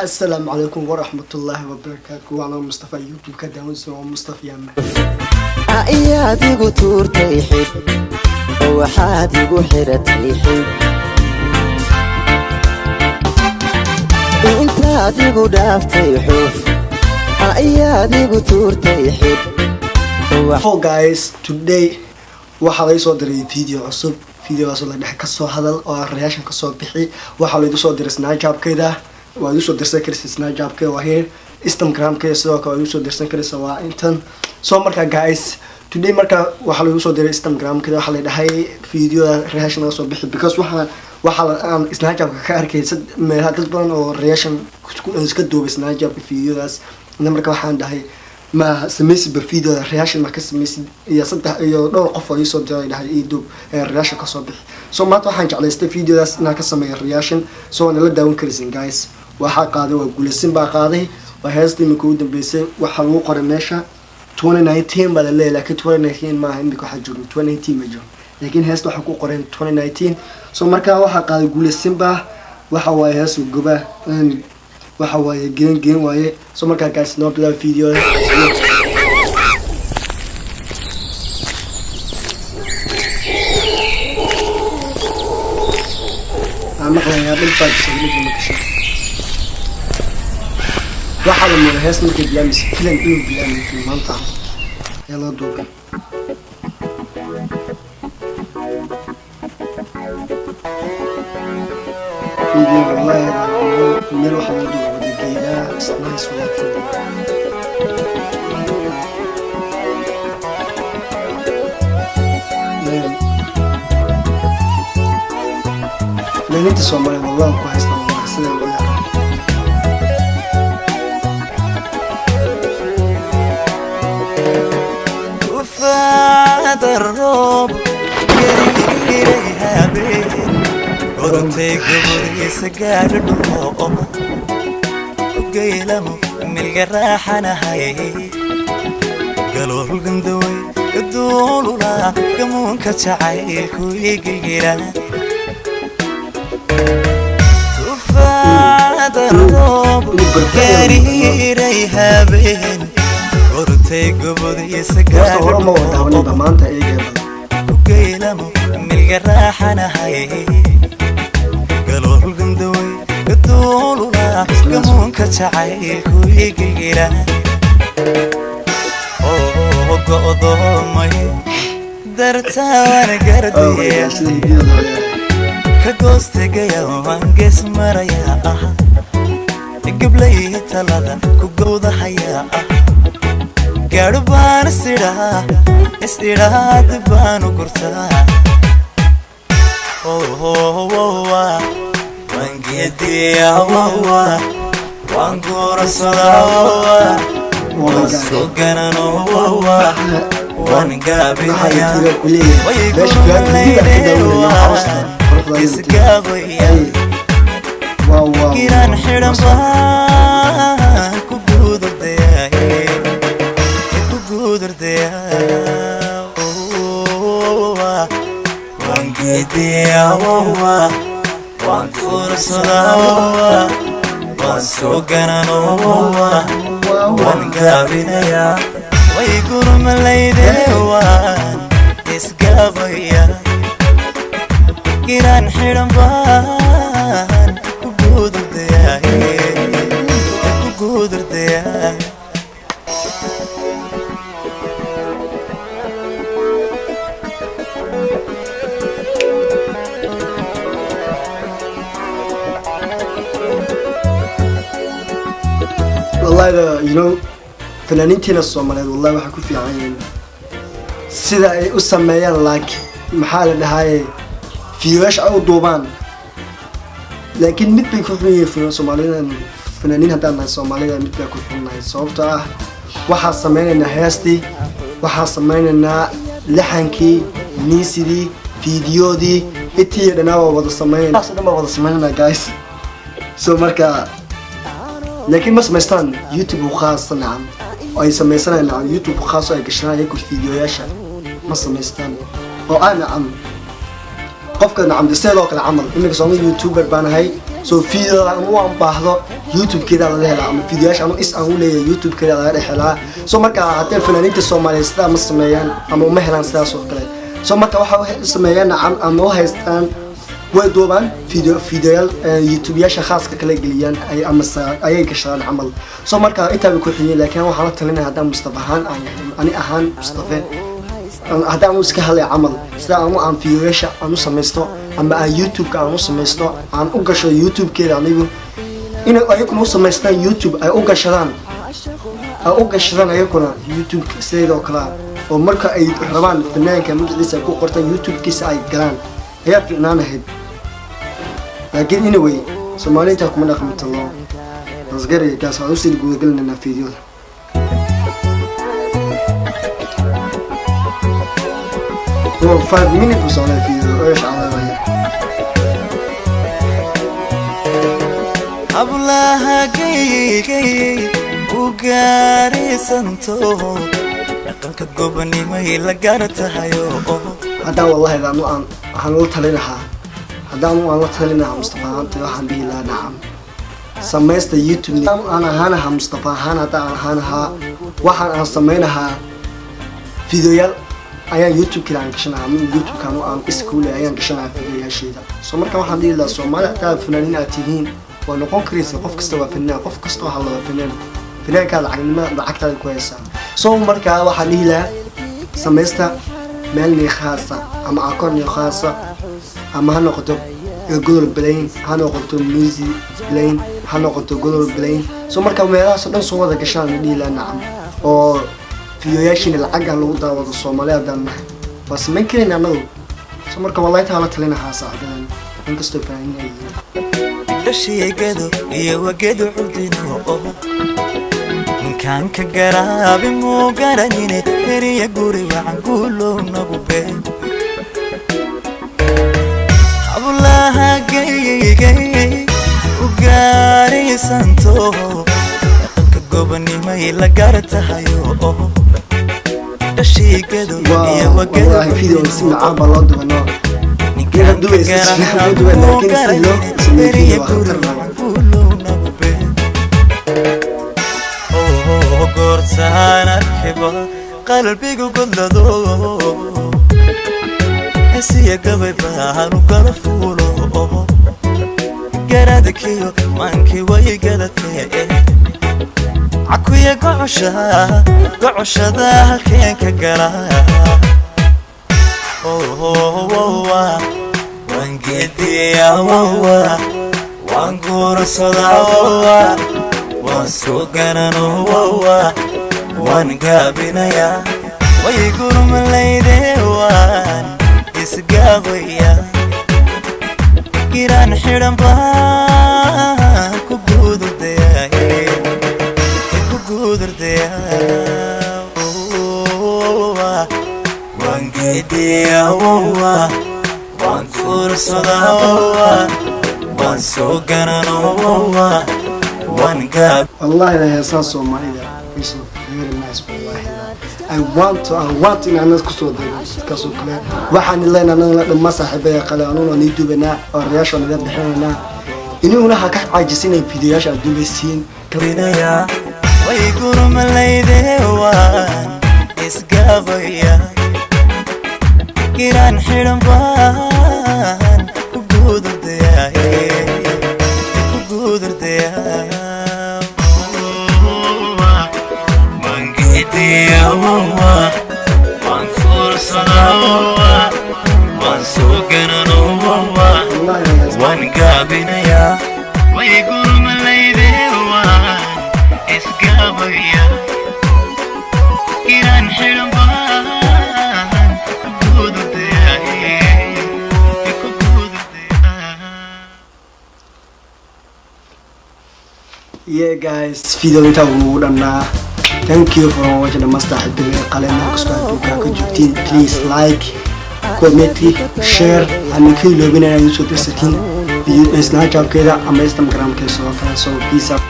Asalaamu calaykum waraxmatullaahi wabarakaatu. Waana Mustafa, YouTube ka daawanaysa waa Mustafa Yaama. Ayaad igu tuurtay xid oo waxaad igu xiratay xid, intaad igu dhaaftay xuf ayaad igu tuurtay xid. Oh guys, today waxaa laga soo diray video cusub. Videogaasoo la dhex kasoo hadal oo aan reaction kasoo bixi. Waxaa laygu soo diray Snapchat-keeda, waa igu soo dirsan karaysa Snapchat-keeda, waa here. Instagram-keeda sidoo kale waa igu soo dirsan karaysa, waa intan. So marka guys, today marka waxaa lagu soo diray Instagram-keeda, waxaa la dhahay videoda reaction laga soo bixi, because waxaa aan Snapchat-ka ka arkay meelaha dad badan oo reaction iska duubay Snapchat-ka videodaas. Marka waxaan dhahay, ma samaysidba videoda reaction, ma ka samaysid? Iyo saddex iyo dhowr qof oo iisoo diray, dhahay ii duub, reaction kasoo bixi. So maanta waxaan jeclaystay videodaas inaan ka sameeyo reaction. So nala daawan karaysin guys. Waxaa qaaday waa Guulaysin baa qaaday, waa heesta imika ugu dambeysay. Waxaa lagu qoray meesha 2019 baa laleeyahay, laakiin 2019 maaha. Imika waxaa joogno 2018 ma jiro, laakiin heesta waxaa ku qoreen 2019. So markaa waxaa qaaday Guulaysin baa. Waxa waaye hees goba, waxa waaye geen geen waaye. So markaa guys, noo bilaab video. Aan maqlayaa dhib baa jirta, dhib ma gashay. Waxaa la mooday hees markay bilaamaysa filan inuu bilaamay filmaanta ayaa loo duubay. Video wallahi meel waxaa loo duubay wada geedaa. It's nice, walaal. Fanaaniinta Soomaaliya wallahi ku haystaan, wallahi sida loo yaqaan. Ufaada roob gariiray habeen ortay gobodiisa gaadho dhumo geylamo milga raaxanahay galool gandaway gaduulula gamuunka jacaylku igilgila. Tufaada roob gariiray habeen ortay gobodiisa Heesta hore ma wada gaadho daawaninba, maanta eegaya badan. Geylamo milga raaxanahay galool gandaway gaduulula gamuunka jacaylku igilgila oo go'doomay dartaan Oh my gardiya gosh, sida hidiyada loo ciyaaro. Ka goostegaya waan gees maraya ah, gablay talada ku gowdahaya ah, gaadho baan isidhaa is-idhaa dib baanu gurtaa, waan geediyaa, waan guursadaa, Oh my waan God. soo ganano, waan Waxaa gaabinayaa. la ku leeyahay meesha fiyaanka hidida ka daawanaya hawsta quruxda. Isgaabaya. Wow. Giraan xidhan baan ku guudurdayaa, ku guudurdayaa, waan geediyaa, waan guursadaa, waan soo ganano, waan gaabinayaa, way gurmalayde, waan isgaabaya, giraan xidhan baan ku guudurdayaa, ku guudurdayaa. Wallahi fanaaniintiina Soomaaliyeed wallahi waxay ku fiican yihiin sida ay u sameeyaan, like maxaa la dhahaaye, fiilayaasha ay u duubaan, laakiin mid bay ku xun yihiin Soomaalida. Fanaaniin haddaan nahay Soomaalida, mid bay ku xunnahay, sababtoo ah waxaa sameynaynaa heestii, waxaa sameynaynaa laxankii, miisidii, fiidiyoodii, intii dhanaa waa wada sameynayna, dhan baa wada sameynayna guys. So marka laakiin ma samaystaan YouTube u khaasa, nacam, oo ay samaysanayaan, nacam, YouTube u khaas oo ay gashanayaan iyagu fiidiyoyaasha ma samaystaan oo ah, nacam, qofka, nacam, de sidoo kale camal iminka Soomali YouTuber baan ahay. So videoda anu aan baahdo YouTube-keeda laga helaa, ama videoyaasha anu is aan u leeyahay YouTube-keeda laga dhex helaa. So marka haddee fanaaniinta Soomaaliyeed sidaa ma sameeyaan ama uma helaan sidaas oo kale. So marka waxa u sameeyaan, nacam, ama u haystaan, way duubaan videoyaal, YouTubeyaasha khaaska kala geliyaan ay ama ayay gashadaan camal. So marka intaaba ku xiyeen, laakiin waxaan la talinaya, haddaan Mustafa ahaan aan yahay, ani ahaan Mustafe haddaan u iska hadlay camal, sida anu aan videoyaasha aan u samaysto ama aan YouTube-ka aan u samaysto, aan u gasho YouTube-keeda anigu, inay ayaguna u samaystaan YouTube, ay u gashadaan ayaguna YouTube sideedoo kale ah, oo marka ay rabaan fanaanka magaciisa ay ku qortaan, YouTube-kiisa ay galaan ayaa fiicnaan ahayd. Laakiin anyway, Soomaaliinta kuma dhaqmito loo asgari kaas. Waxaan usii gudagelinaynaa videoda. Oh, 5 minutes buu socdaa video. Eesh calaamaya. Hablaha gaygay u gaaraysanto, dhaqanka gobonimay la gaar tahayo. Haddaan wallahi anu aan waxaan la talinahaa, haddaan aan la talinahaa Mustafa ahaanta, waxaan dhihi lahaa, nacam, samaysta YouTube. Aan ahaan ahaa Mustafa ahaan, haddaan aan ahaan ahaa, waxaan aan samaynahaa videoyaal ayaan YouTube-kida aan gashanahaa, ama YouTube-ka anu aan iskuule ayaan gashanahaa videoyaasheeda. So marka waxaan dhihi lahaa, Soomaali hadaa fanaaniin aad tihiin, waa noqon karaysa. Qof kasta waa fanaan, qof kasta oo hadla waa fanaan. Fanaankaa lacagnima lacagtaada ku haysaa. So markaa waxaan dhihi lahaa, samaysta meel nii khaasa ama akoon nii khaasa, ama ha noqoto Godol Blain, ha noqoto Music Blain, ha noqoto Godol Blain. So marka meelahaas oo dhan soo wada gashaan la dhihi lahaa, nacam, oo videoyaashiina lacag aan lagu daawado. Soomaali haddaan nahay waa samayn karayna annagu. So marka wallahi taa la talinahaa saaxiibadan, inkastoo faahin ay yihiin. Dhashigeedu iyo wagedu curdino, ninkaan ka garaabi muu garanine, heriya guri wacan guulow nagu be. Hablaha gaygay u gaaraysanto, dhaqanka gobonimay la gaar tahayo, dhashigeedu iyo wagedu. Wallahi video si macaan baa loo dubanoo. Ninka dubaysa si fiican loo dubay, laakiin si loo sameeyo video waa khatar laba. Goortaan arkiba qalbigu godlado, esiya gabay baanu gala fuulo, garaadkiyo maankii way galatee, cakuya gocosha gocoshada halkeen ka gala. Waan geediyaa, waan guursadaa, waan soo ganano, waan gaabinayaa, way gurmalayde, waan isgaabaya, giraan xidhan baan ku guudurdaya, ku guudurdaya. Waan geediyaa, waan guursadaa, waan soo ganano, waan gaab. Wallahi la heesaa Soomaalida is very nice. Wallahi I want in anad kusoo dayno dadkaas oo kale. Waxaan leenahay anagana dhammaan saaxiibada qale, anuna nii dubanaa oo rayaasha naga bixinaynaa. Iniguna ha ka caajisinay videoyaasha aad dubaysiin. Way gurmalayde, waan isgaabaya, giraan xidhan baan ku guudurdaya, ku guudurdaya. Waan geediyaa, waan fuursadaa, waan soo ganano, waan gaabinayaa, way gurmalayde, waan isgaabaya, giraan xidhan baan ku guudurdaya, ku guudurdaya. Yeah guys, video intaa ugu dhannaa. Thank you for watching dhammaan saaxiibada qale meel kastoo adduunka ka joogtiin. Please like, comment, share. Hana ka iloobin inaad usoo dirsatiin Snapchat-keeda ama Instagram-keeda sidoo kale. So peace out.